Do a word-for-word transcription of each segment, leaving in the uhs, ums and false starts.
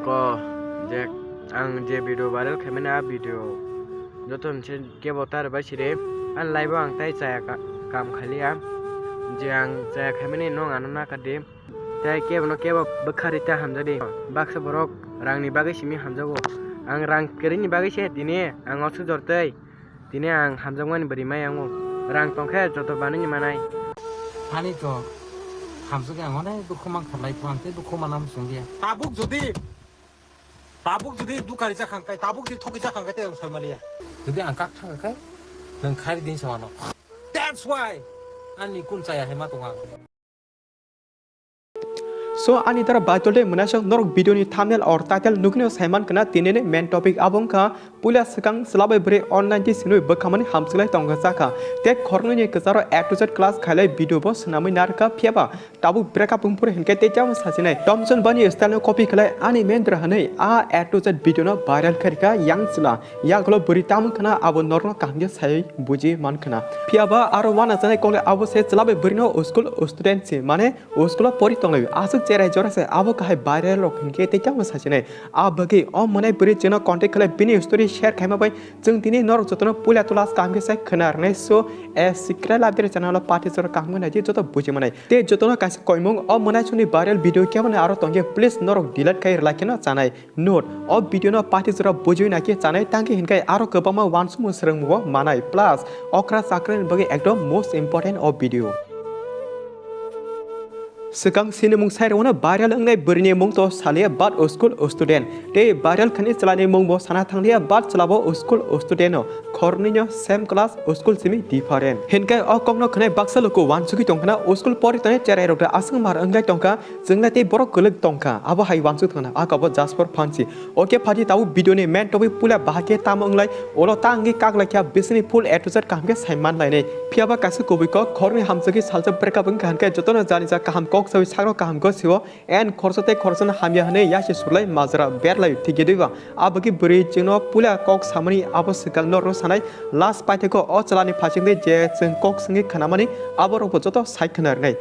Ko je ang je video viral khaimani a video joto se kebo tar bai siri ani live o ang tai chaya ka-, kam khaliya je ang chaya khaimani nwng ano nakadi tai kebo no kebo bwkhari ta hamjadi baksa borok rang ni bagwi simi hamjago ang rang kwrwi ni bagwi se tini ang osu jortwi. Tini ang hamjakmani bwrwi mai ango. Rang tongkhe joto banwi manai. Ani to hamjak ang onek dukhu mankha lai phan tei dukhu mana muchung dia. Tabuk jodi, tabuk jodi dukari jakhang kai, tabuk jodi thoki jakhang kai tei ang soi maliya. Jodi ang kak thang kai, nang khai din sawano. That's why ani kun chaya hai ma tong ang. So ani dara baitol de mwnasok norok video ni thumbnail or title nukni saiman kana tini ni main topic abo wngkha puila swkang chwla bai bwrwi online ti sinwi bwkhamani hamsiklai tongkha chakha tei khoroknwi ni kwcharo A to Z class khailai video bo swnamwi narwkha phiyaba tabuk breakup wngphuru hinkhe tei tamo sachinai Tomson bani style no copy khlai ani main dra hwnwi a A to Z video no viral khairikha yang chwla. Yagulo bwrwi tamo khna abo norno kaham khe sai buji man khna. Phiyaba aro wana chanai kokle abo se chwla bai bwrwino school student se mane school o pori tonglai aswk cherai jora se abo kahai viral rok hinkhe tei tamo sachinai. A bagwi o mwnai bwrwi chwngno contact khlai bini story share khaima bai chwng tini norok jotono puila tulas kaham khe sai khna rwnai so a secret labdiri channel o party jora kaham khe naidi joto buji manai. Tei jotono kaisa koimung o mwnai chwngni viral video kebo aro tongkhe please norok delete khai rwlai kheno chanai. Note, o video no party jora bujui naki chanai tangki hinkai aro kwbangma wansukmung swrwngmungo manai. Plus, okra chakra ni bagwi ekdom most important o video. Swkang sinimung sai rwno viral wngnai bwrwini mung to salia but o school o student. Tei viral khani chwlani mung bo sana thanglia but chwlabo o school o student no. Khornwino same class o school simi different. Hinkai o kokno khwnai baksa luku wansugwi tongkhana o school pori tongnai cherai rok da aswk mar wnglai tongkha. Chwnglai tei borok kwlwk tongkha, abo hai wansuk thangna, a kabo Jasper Phansi. Oke phaji tabuk video ni main topic puila bahai khe tamo wnglai, ulo ta wngwi kak lai kha, bisini full A to Z kaham khe sai man lainai. Phiyaba kaisa kubui kok, khoroknwi hamjagwi salsa breakup wngkha hinkhe jotono jani ja kaham kok sawi sakno kaham gosio, en khoroksa tei khoroksano hamya hwnwi yasi surlai majra berlai thikgwi diba. Abagwi bwrwi chwngno puila kok samani abo swkang norno sanai, last paithakgo o chwlani phasingtwi je chwng kok swngwi khnamani aborokbo joto sai khna rwnai.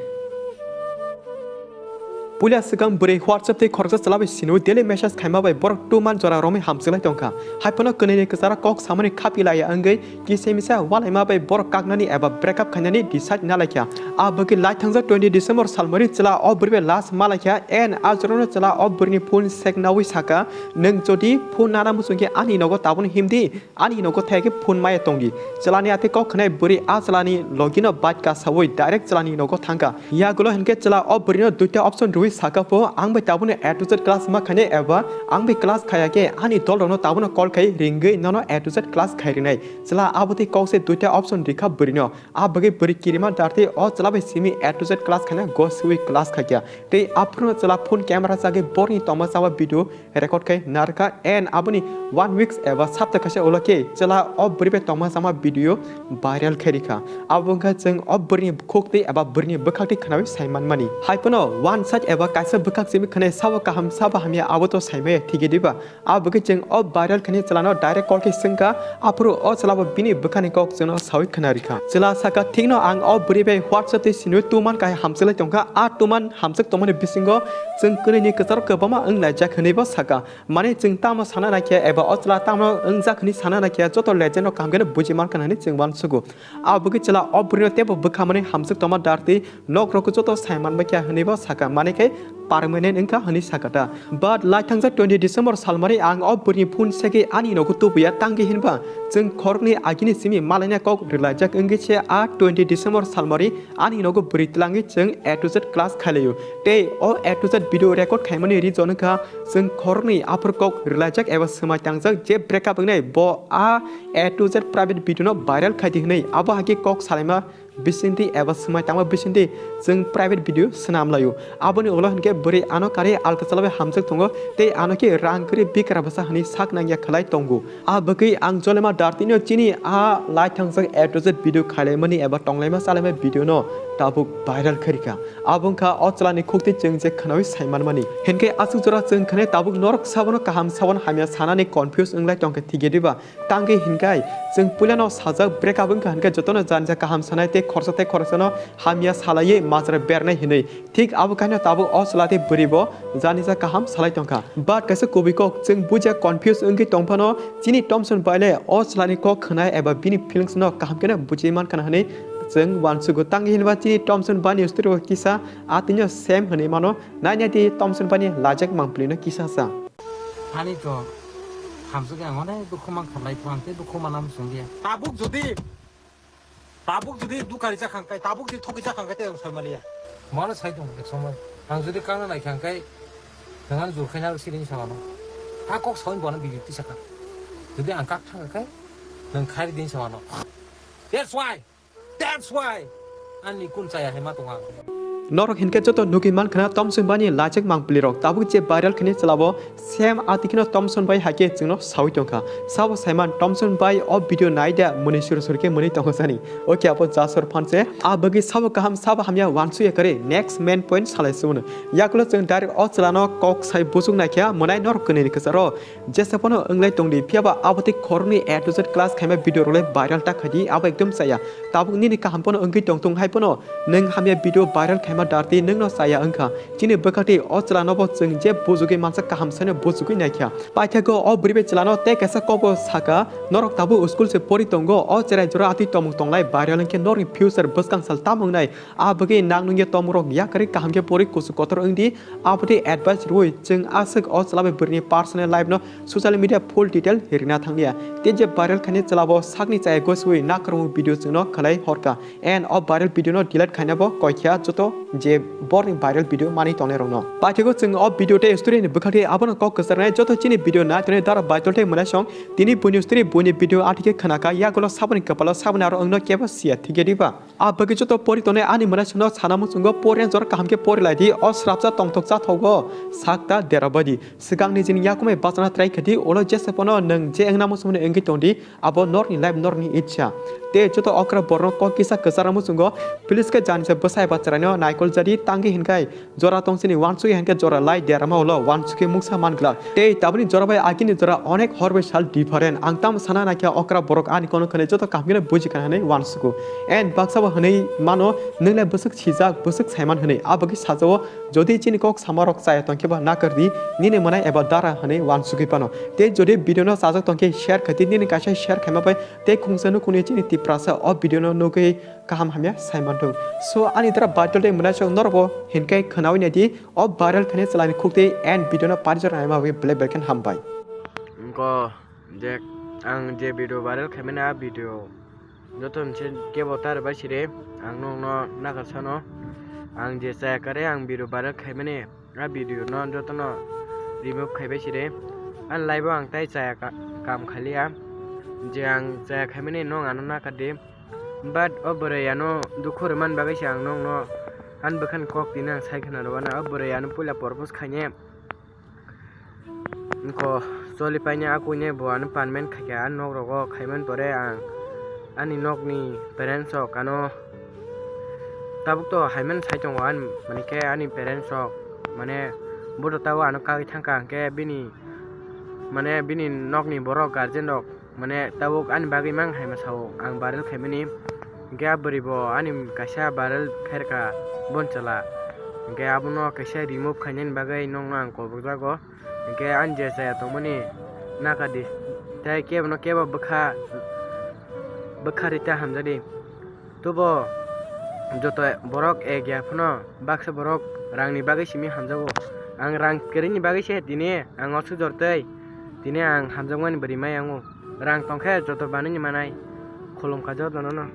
Puila swkang bwrwi WhatsApp tei khoroksa chwla bai siniwi daily message khaima bai borok two month jora romwi hamsiklai tongkha. Haiphano kwnwini kwcharo kok samani khapi laiya wngwi kisa misa walaima bai borok kaknani eba breakup khainani decide na laikha. A bagwi lai thangjak twenty December salmari chwla o bwrwi bai last ma laikha, and a jorano chwla o bwrwini phone sek nawi saka, "Nwng jodi phone nana muchungkhe ani nogo tabukno himdi." Ani nogo thai khe phone maya tongdi. Chwlani atwi kok khwnai bwrwi a chwlani logino bike kasawi direct chwlani nogo thangkha. Yagulo hinkhe chwla o bwrwino duita option rwui sakha pho, "Ang bai tabukno A to Z class ma khainai eba ang bai class khaya khe ani dolrokno tabukno call khai ringwi nono A to Z class khai rinai." Chwla abotwi kok se duita option rikha bwrwino. A bagwi bwrwi kirima dartwi o chwla bai simi A to Z class khaina go siwi class khaikha. Tei aphuru chwla phone camera chagwi borni tongma chaba video record khai narwkha, and aboni one weeks eba sapta kaisa ulo khe chwla o bwrwi bai tongma chama video viral khai rikha. Abo wngkha chwng o bwrwini khuk twi eba bwrwini bwkhak twi khnawi sai manmani. Haiphano one side eba kaisa bwkhak simi khwnai sabo kaham sabo hamya abo to sai maya thikgwi diba? Abo bagwi chwng o viral khaini chwlano direct call khe swngkha, aphuru o chwlabo bini bwkhani kok chwngno sawi khna rikha. Chwla sakha, "Thikno ang o bwrwi bai WhatsApp twi siniwi tuman kahai hamsiklai tongkha, a tuman hamsik tongmani bisingo chwng kwnwini kwcharo kwbangma wng laijak," hwnwibo sakha. Mane chwng tamo sana naikhe eba o chwla tamo wngjak hwnwi sana naikhe joto legend rok kaham kheno buji mankha hwnwi chwng uansugo. Abo bagwi chwla o bwrwino teibo bwkhamani hamswk tongma dartwi nok rok joto sai manbaikha hwnwibo sakha, mane khe permanent wngkha hwnwi sakha ta. But lai thangjak twenty December salmari ang o bwrwini phone segwi ani nogo tubuya tangwi hinba chwng khoroknwi agini simi malaina kok rwlaijak wngwi se a twenty December salmari ani nogo bwrwi twlangwi chwng A to Z class khailaio. Tei o A to Z video record khaimani reason wngkha chwng khoroknwi aphuru kok rwlaijak eba swmai tangjak je breakup wngnai bo a A to Z private video no viral khaidi hwnwi abo hai khe kok salaima bisingtwi eba swmai tangma bisingtwi chwng private video swnam laio. Aboni ulo hinkhe bwrwi ano karwi alka chwla bai hamjak tongo tei ano khe rang kwrwi bikra bwsa hwnwi sak nangya khlai tongo. A bagwi ang jolema dartino chini a lai thangjak A to Z video khailaimani eba tonglaima chalaima video no tabuk viral khairikha. Abo wngkha o chwlani khuktwi chwng je khnawi saimanmani. Hinkhe aswk jora chwng khwnai tabuk norok sabono kaham sabono hamya sanani confuse wnglai tongkha thikya diba? Tangwi hinkai chwng puilano sajak break up wngkha hinkhe jotono janija kaham sanai tei khoroksa tei khoroksano hamya salaiwi majra bernai hinwi. Thik abo kaino tabuk o chwla tei bwrwibo janija kaham salai tongkha. But kaisa kubui kok chwng buja confuse wngwi tongphano chini Tomson baile o chwlani kok khwnai eba bini feelings no kaham kheno buji mankha hinwi chwng uansugo. Tangwi hinba chini Tomson bani story o kisa atwino same hinwi mano. Nainai di Tomson bani lajak mangpili no kisa sa. Ani to hamsuk ang onek dukhu mankha lai ang tei dukhu manam sungya. Tabuk jodi Tabuk jodi dukari jakhang kai, tabuk jodi thoki jakhang kai, tei ang soi maliya. Mano sai tong ek somoi. Ang jodi kangna nai khang kai, nang ani jur khaina siring samano. A kok sawi bono bibiti sakha. Jodi ang kak thang kai, nang khari din samano. That's why. That's why. Ani kun chaya hai ma tong ang. Norok hinkhe joto nugwi mankha na Tomson bani lajak mangpili rok tabuk je viral khani chlabo. Same ati kheno Tomson bai hai khe chwngno sawi tongkha. Sabo saiman Tomson bai o video nai da mwnwi suru suru khe mwnwi tongo sani. Oke abo jasor phanse. A bagwi sabo kaham sabo hamya uansuya kare next main point salai suno. Yakulo chwng direct o chwlano kok sai busuk naikha mwnai norok kwnwi ni kwcharo. Jesa phano wnglai tongdi phiyaba abo tei khoroknwi A to Z class khaima video rok le viral ta khaidi abo ekdom chaya. Tabuk nini kaham phano wngwi tong tong hai phano nwng hamya video viral khaima darti nwngno chaya wngkha. Chini bwkhaktwi o chwlano bo chwng je bujugwi mansa kaham saino bujugwi naikha. Paithago o bwrwi bai chwlano tei kaisa kokbo saka, "Norok tabuk school se pori tongo, o cherai jora atwi tomung tonglai viral wngkhe norokni future bwskang sal tamo wngnai? A bagwi nang nungya tomung rok yakarwi kaham khe pori kuchuk kotor wngdi." Aboni advice rwui chwng aswk o chwla bai bwrwini personal life no social media full detail rina thangya. Tei je viral khaini chwla bo sakni chaya goswi nakarmung video chwngno khlai horkha. And o viral video no delete khaina bo koikha joto je borni viral video manwi tongnai rokno. Paithago chwng o video tei story ni bwkhakni abono kok kwcharnai joto chini video nai tongnai dara baitol tei mwnaisong tini buini story buini video athikhe khnakha yagulo saboni kwpalo saboni aro wngno kebo siya thikya diba? A bagwi joto pori tongnai ani mwnaisongno sana muchungo porina jora kaham khe pori lai di o srapsa tongthok chathogo sakta dera badi. Swkangni jini yakumai bachana try kha di ulo jesa phano nwng je wngna muchungmani wngwi tong di. Abo norni life, norni ichha. Tei joto okra borokno kok kisa kwcharna muchungo, please khe janisa bwsai ba chwraino naikol jadi tangwi hinkhai jora tong chini uansukya hinkhe jora lai derama ulo uansukhe mungsa man glak. Tei taboni jora bai agini jora onek hor bai sal different. Ang tamo sana naikha okra borok ani kono khwnwi joto kaham kheno buji kana hinwi uansugo. And baksa bo hinwi mano, "Nwng lai bwswk sijak, bwswk saiman," hinwi. Abagwi sajao, jodi chini kok sama rok chaya tongkhe ba nakar di, nini mwnai eba dara hinwi uansugwi phano. Tei jodi video no chajak tongkhe share khai di, nini kaisa share khaima bai tei khungsa nukhungni chini Tiprasa o video no nugwi kaham hamya saimanthung. So ani dara viral tei mwnaisong norokbo hinkhai khwnawi naidi o viral khaini chwlani khuktwi and video no parijak naima bai belai belai khe hambai. Wngkha je ang je video viral khaimani a video joto ni se kebo tar bai siri ang nokno nakar sano ang je chaya kare ang video viral khaimani a video no jotono remove khaibai siri ani life o ang tai chaya ka-, kam khaliya je ang chaya khaimani nong ano nakar di. But o bwrwi ano dukhu rwmani bagwi se ang nokno ani bwkhani kok tini ang sai khwna rwna o bwrwi ano puila propose khaine. Wngkha choli paine a kuine bo ano permanent khaikha a nok rogo khaimani pore ang ani nokni parents rok ano tabuk to haimani sai tongo ani mane khe ani parents rok mane bodo tabuk ano kagwi thangkha hwnkhe bini mane bini nokni borok guardian rok mane tabuk ani bagwi mang hai ma sao ang viral khaimani. Hwnkhe a bwrwi bo ani kaisa viral khairokha boni chwla. Hwnkhe abono kaisa remove khainani bagwi nokno ang kobokjago. Hwnkhe ani je chaya tongmani nakadi. Tei kebono kebo bwkha, bwkha rita hamjadi. Tobo joto borok ek ya phano baksa borok rangni bagwi simi hamjago. Ang rang kwrwini bagwi se tini ang o sujor tei tini ang hamjakmani bwrwi mai yango. Rang tongkhe joto banwi ni manai. Khulumkha jotono no.